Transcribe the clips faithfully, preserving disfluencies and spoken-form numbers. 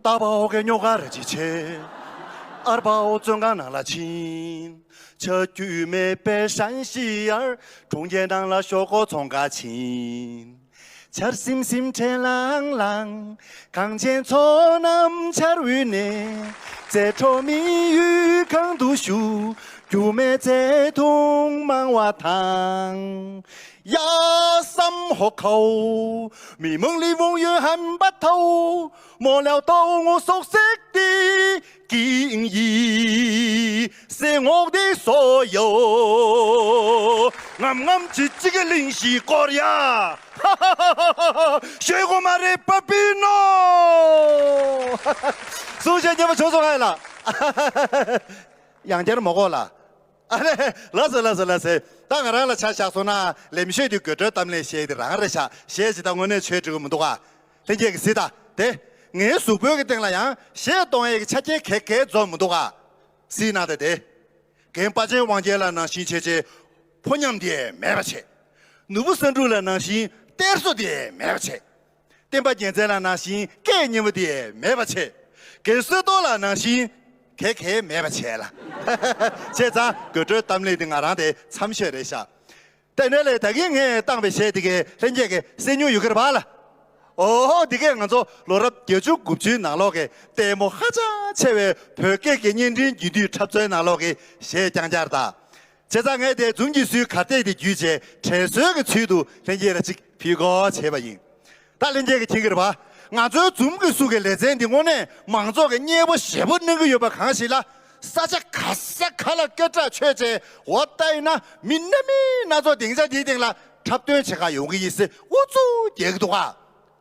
大炮给牛嘎热气切，二炮钻缸拿拉亲，车距没被山西儿，中间当拉小狗从嘎亲。 ཆར་སིམ་སིམ་ཁྲེ་ལང་ལང་། གངས་ཅན་མཚོ་རྣམས་ཆར་འོད་ནས། རྩེ་ཁྲོ་མི་ཡུལ་གང་དུ་བཞུགས། རྒྱུ་མེད་བརྩེ་དུང་མང་བ་དང་། ཡ་བསམ་ཧོ་ཁའོ། མི་མང་ལི་བོང་ཡོད་ཧན་པ་ཐའོ། མོ་ལའོ་ཏོ་ངོ་སོག་སེག་ཏི། ཀིང་ཡི། སེ་ངོག་དེ་སོ་ཡོ། ངམ་ངམ་ཅི་ཅི་གི་གླིང་ཤི་ཀོ་རི་ཡ། ཤོད་གོ་མ་རེད་པ་པི་ནོ། སུ་ཞིག་ཉེ་མོ་བྱུང་སོང་ཨེ་ལ། ཡང་བསྐྱར་མ་གོ་ལ། ཨ་ལེ། ལགས་སོ་ལགས་སོ་ལགས་སོ། ད་ང་རང་ལ་ཆ་བཞག་སོང་ན་ལེམ་ཤོད་དུས་དགོད་བྲོའི་གཏམ་གླེང་བཤད་དེ་རང་རེད་ཤག་བཤད་ཅི་ད་དངོས་གནས་ཆོས་འགྲིག་གི་མི་འདུག་ག་ལྷན་རྒྱས་ཀྱིས་གཟིགས་དང་དེ། ངའི་གཟུགས་པོའི་གི་སྟེང་ལ་ཡང་གཞས་གཏོང་ཡས་ཀྱི་ཆ་རྐྱེན་ག་གེ་འཛོམས་མི་འདུག་ག་གཟིགས་གནང་དང་དེ། རྒན་དཔའ་ཆེན་དབང་རྒྱལ་ལ་ནང་བཞིན་བྱས་བྱས། ཕོ་ཉམས་དེ་མེད་པ་བྱས། ནོར་བུ་བསམ་འགྲུབ་ལ་ནང་བཞིན་གཏེར་སོ་དེ་མེད་པ་བྱས། བསྟན་པ་རྒྱལ་མཚན་ལ་ནང་བཞིན་སྐད་སྙན་པོ་དེ་མེད་པ་བྱས། རྒན་བསོད་རྡོར་ལ་ནང་བཞིན་ག་གེ་མེད་པ་བྱས་ལ། བྱས་ཙང་དགོད་བྲོའི་གཏམ་གླེང་དེ་ང་རང་དེ་མཚམས་ཤོད་རེད་ཤག་དེ་ནས་ལས་ད་གིན་ངས་བཏང་བའི་གཞས་དེ་གའི་ལྷན་རྒྱས་ཀྱིས་གསན་མྱོང་ཡོད་ཀྱི་རེད་པ་ལ། ཨོ་ཧོ། འདི་གས་ང་ཚོ་ལོ་རབས་བརྒྱད་ཅུ་དགུ་བཅུའི་ནང་ལོགས་ཀྱི་ལྟད་མོ་ཧ་ཅང་ཆེ་བའི་བོད་སྐད་ཀྱི་བརྙན་འཕྲིན་རྒྱུན་མཐུད་འཁྲབ་སྟོན་ནང་ལོགས་ཀྱི་གཞས་རྐྱང་རྐྱང་རེད་ད། བྱས་ཙང་ངས་དེ་འཛུམ་གྱིས་བསུས་གར་སྟེགས་དེ་བརྒྱུད་བྱས་དྲན་གསོའི་གི་ཚུལ་དུ་ལྷན་རྒྱས་ལ་གཅིག་ཕུལ་དགོས་བྱས་པ་ཡིན། ད་ལྷན་རྒྱས་ཀྱིས་མཁྱེན་གྱི་རེད་པ། ང་ཚོའི་འཛུམ་གྱིས་བསུ་གི་ལེ་ཚན་འདི་དངོས་གནས་མང་ཚོགས་ཀྱིས་མཉེས་པོ་ཞེ་པོ་གནང་གི་ཡོད་པ་གང་ཞིག་ལ། ས་ཆ་ག་ས་ག་ལ་སྐད་གྲགས་ཆོད་བྱས་འོ་ལྟ་ཡིན་ན་མི་སྣ་མི་སྣ་ཚོགས་སྡིངས་ཆ་འདིའི་སྟེང་ལ་འཁྲབ་སྟོན་བྱེད་ག་ཡོང་གི་ཡིན་ཟེར་ཨུ་ཚུགས་རྒྱག་གི་འདུག་ག་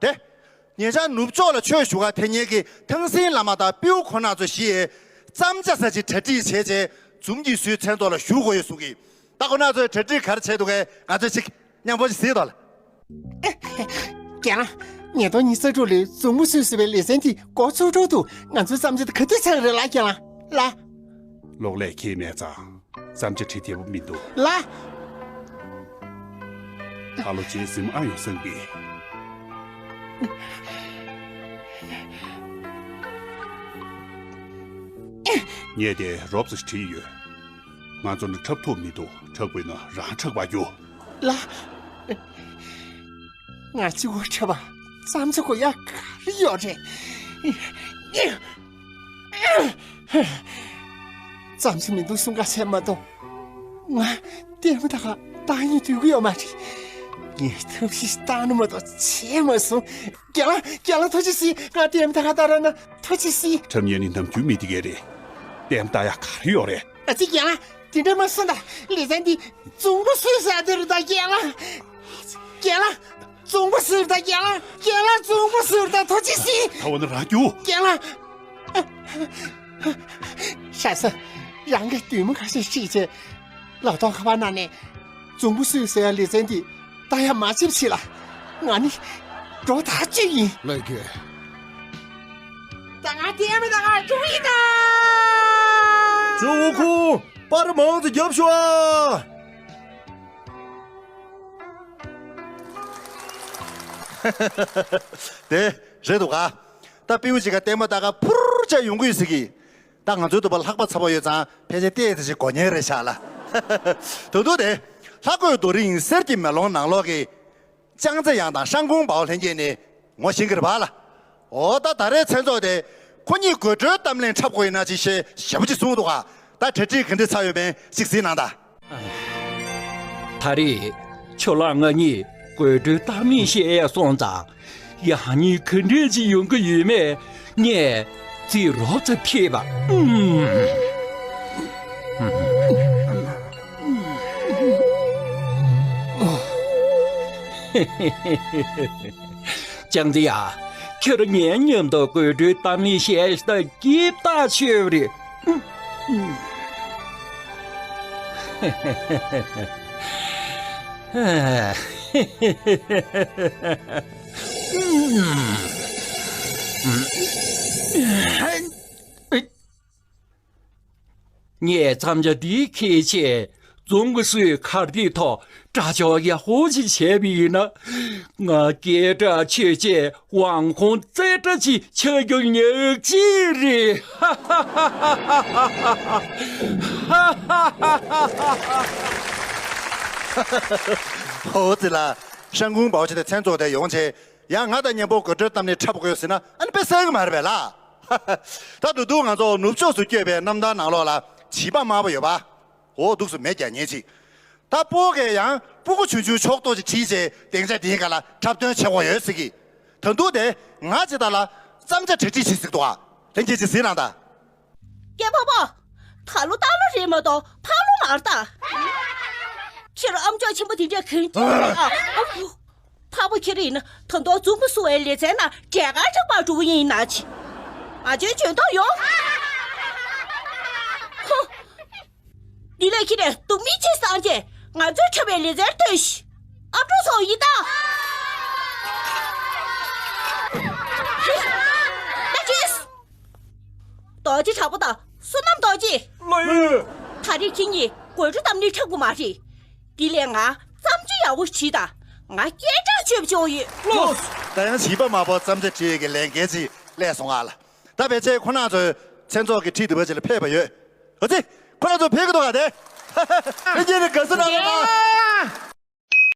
དེ། ཉེ་ཆར་ནུབ་ཕྱོགས་ལ་ཆོས་ཞུ་ག་ཐེ་ཉེ་གི་ཐང་སིན་བླ་མ་དང་སྤྲེའུ་ཁོ་ན་ཚོ་བཞི་ཡིས་བརྩམས་བྱ་ས་ཅིག་གྲ་སྒྲིག་བྱས་རྗེས་འཛུམ་གྱིས་བསུའི་མཚན་ཚོགས་ལ་ཞུགས་དགོས་ཡོད་གསུང་གི། ད་ཁོ་ན་ཚོས་གྲ་སྒྲིག་ག་རེ་བྱས་འདུག་གས་ང་ཚོས་ཅིག་མཉམ་པོ་ཅིག་གཟིགས་དང་། རྒན་ལགས། ཉིས་སྟོང་ཉི་ཤུ་རྩ་དྲུག་ལོའི་འཛུམ་པོ་བསུ་ཟེར་བའི་ལེ་ཚན་འདི་འགོ་ཚུགས་འགྲོ་འདུག་ང་ཚོའི་བརྩམས་བྱ་དེ་ག་དུས་ཚར་རེད་ལགས་རྒན་ལགས། ལགས། གློག་ཀླད་ཁྱེར་མེད་ཙང་། བརྩམས་བྱ་བྲིས་བདེ་པོ་མི་འདུག་ལགས། ད་ལོ་རྗེས་ཟིན་ཨ་ཡོང་སང་པས། ངས་དེ་རོབ་ཙམ་བྲིས་ཡོད། ང་ཚོ་ནི་འཁྲབ་ཐུབ་མི་འདུག་འཁྲབ་དགོས་ན་རང་འཁྲབ་པ་རྒྱུ། ལགས། ང་གཅིག་པོ་འཁྲབ་པ་བརྩམས་བྱ་དགོས་ཡ་ག་རེ་ཡོད་རེད། བརྩམས་བྱ་མི་འདུག་གསུང་ག་བྱས་མ་གཏོགས། ང་ལྟད་མོ་ལྟ་ག་ལྟ་སྙིང་འདོད་ཀྱི་ཡོད་མ་རེད། ངས་ཐབས་ཤེས་བཏང་ན་མ་གཏོགས་བྱས་མ་སོང་། རྒན་ལགས། རྒན་ལགས་ཐུགས་རྗེ་གཟིགས། ང་ལྟད་མོ་ལྟ་ག་ལྟ་ར་ན་ཐུགས་རྗེ་གཟིགས། འཁྲབ་མཁན་ནི་ནམ་རྒྱུན་མི་དེ་གས་རེད། ལྟད་མོ་ལྟ་ཡ་ག་རེ་ཡོད་རེད། ཨ་ཙི་རྒན་ལགས། དེ་འདྲ་མ་གསུངས་ད། ལེ་ཚན་འདི་འཛུམ་པོ་བསུ་ཟེར་དེ་རེད་ད་རྒན་ལགས། རྒན་ལགས། འཛུམ་པོ་བསུ་རེད་ད་རྒན་ལགས། རྒན་ལགས་འཛུམ་པོ་བསུ་རེད་ད་ཐུགས་རྗེ་གཟིགས། ད་འོ་ན་རང་རྒྱུགས། རྒན་ལགས། ཤ་ཚ། རང་གི་འདུན་མ་ཁ་ཤས་ཤིག་བྱས། ལག་ཐོག་ཁ་པར་ནང་ནས་འཛུམ་པོ་བསུ་ཟེར་ཡ་ལེ་ཚན་འདི་ལྟ་ཡ་མ་བྱེད་ཕྱིན་ལ། ང་ནི་འགྲོ་ཐག་ཆོད་ཡིན། ལགས་ཀྱི། ད་ང་ལྟད་མོ་ལྟ་ག་འགྲོ་ཡིན་ད། ཇོ་བོ་ཁུ། པར་མང་ཙམ་རྒྱབ་ཤོག་ཨ། དེ་རེད་འདུག་ག་ད་སྤྲེའུ་གཅིག་ག་ལྟད་མོ་ལྟ་ག་འཕུར་ཆ་ཡོང་གི་ཡོད་ཟེར་གི། ད་ང་ཚོའི་འདུག་པ་ལྷགས་པ་ཚ་པོ་ཡོད་ཙང་ཕལ་ཆེར་ལྟས་དེ་ཅིག་དགོས་ཉེན་རེད་ཤག་ལ། ད་དུང་དེ། ལྷ་རྒོད་རྡོ་རིང་གསེར་གྱི་མེ་ལོང་ནང་ལོགས་ཀྱི། ཅང་ཙེ་ཡང་དང་ཧྲང་ཀུང་པའོ་ལྷན་རྒྱས་ནས་ངོ་ཤེས་ཀྱི་རེད་པ་ལ། འོ་ད་ད་རེས་མཚན་ཚོགས་དེ་ཁོ་གཉིས་དགོད་བྲོའི་གཏམ་གླེང་འཁྲབ་དགོས་ཡིན་ན་ཅིག་བཤད་ཞེ་པོ་ཅིག་གསུངས་འདུག་ག་ད་གྲ་སྒྲིག་ག་འདྲ་ཚར་ཡོད་མེད་ཅིག་གཟིགས་གནང་དང་། ད་རེས་ཁྱོད་ལ་ང་གཉིས་དགོད་བྲོའི་གཏམ་གླེང་བཤད་ཡས་སོང་ཙང་། ཡང་སྙིང་ག་འདྲས་ཅིག་ཡོང་གི་ཡོད་མེད་ངས་རྩིས་རོབ་ཙམ་ཕྱེས་པ། ཨུམ། ཅང་ཙེ་ཡ། ཁྱོད་ངའི་མཉམ་དུ་དགོད་བྲོའི་གཏམ་གླེང་བཤད་ཤེས་ན་སྐྱིད་ཐག་ཆོད་པ་རེད། ངས་མཚམས་བྱ་འདི་འཁྱེར་བྱས་ རྫོང་གི་སུའི་ཁ་བརྡའི་ཐོག་སྐྲ་ཆག་ཡག་པོ་ཞིག་བྱས་པ་ཡིན་ན། ང་སྐད་གྲགས་ཆོད་ཆེ་དབང་ཁོང་རྩེ་གྲ་ཅིག་ཆགས་རྒྱུ་ཉག་གཅིག་རེད། ཧ་ཧ་ཧ་ཧ། ཧོ་ཙི་ལ། ཧྲན་ཀུང་པའོ་ཆེ་དེ་མཚན་ཚོགས་དེ་ཡོང་ཆེ། ཡང་ང་དང་མཉམ་པོ་དགོད་བྲོའི་གཏམ་གླེང་འཁྲབ་དགོས་ཟེར་ན་ཨ་ནི་དཔེ་གསལ་གི་མ་རེད་པས་ལ། ད་དུ་དུ་ང་ཚོ་ནུབ་ཕྱོགས་སུ་བསྐྱོད་པའི་གནམ་ཐང་ནང་ལོགས་ལ་བྱིས་པ་དམར་པོ་ཡོད་པ། འོ་འདུག་སུ་མེད་ཀྱང་ཉེ་ཅིག་ད་སྤོ་གས་ཡང་སྤུ་གུ་ཆུང་ཆུང་ཕྱོགས་གཏོགས་ཅིག་ཁྲིད་བྱས་སྡིངས་ཆ་འདིའི་སྒང་ལ་འཁྲབ་སྟོན་བྱེད་དགོས་ཡོད་ཟེར་གི། ད་དུ་དེ་ང་ཇི་ལྟར་ལ་བརྩམས་བྱ་གྲ་སྒྲིག་བྱེད་ཟེར་འདུག་ཨ། ལྷན་རྒྱས་ཅིག་གཟིགས་གནང་དང་། རྒན་པོ་པོ། ད་ལོ་སྟག་ལོ་རེད་མ་གཏོགས་ཕག་ལོ་མ་རེད་ད། ཁྱེད་རང་ཨམ་ཅོག་ཆེན་པོ་དེ་འདྲས་གང་ཅི་རེད་ཨ། ཨ་ཕོ། ཕག་པ་ཁྱེད་རང་ཡིན་ན་ད་དུང་རྫོང་གི་སུ་བའི་ལེ་ཚན་ནང་གྲལ་ཁར་འཁྲབ་པར་འགྲོ་གི་ཡིན་ན་ཅི། ང་ཚོའི་འཇོན་ཐང་ཡོད། ཧུ། འདི་ལས་ཁྱེད་རང་སྡུག་མིག་ཅིག་སངས་རྒྱས་ང་ཚོའི་འཁྲབ་པའི་ལེ་ཚན་སྟོན་ཤིག་ཨ་ཀྲོ་སོང་ཡིན་ད། ལ་ཅིས། རྡོ་རྗེ་དྲག་པོ་དང་བསོད་ནམས་རྡོ་རྗེ། ལགས་ཡོད། ད་རེས་ཁྱེད་གཉིས་དགོད་བྲོ་གཏམ་གླེང་འཁྲབ་དགོས་མ་རེད། འདི་ལས་ང་བརྩམས་ཆོས་ཡག་པོ་བྲིས་དང་ང་སྐད་གྲགས་ཆོད་པ་བྱུང་ཡོད། ལགས། ད་ཡང་བྱིས་པ་དམར་པོ་བརྩམས་ཆོས་བྲིས་ཡས་ཀྱི་ལས་འགན་ཅིག་སླེབས་སོང་ཨ་ལ། ད་ཕལ་ཆེར་ཁོ་རང་ཚོའི་མཚན་ཚོགས་ཀྱི་ཁྲིད་འདི་པ་ཅིག་ལ་ཕེབས་པ་ཡོད། འོ་ཙི། ཁོ་རང་ཚོ་ཕེབས་ཀྱི་འདུག་ག་དེ། ལྷན་རྒྱས་ནས་དགའ་བསུ་གནང་རོགས་གནང་།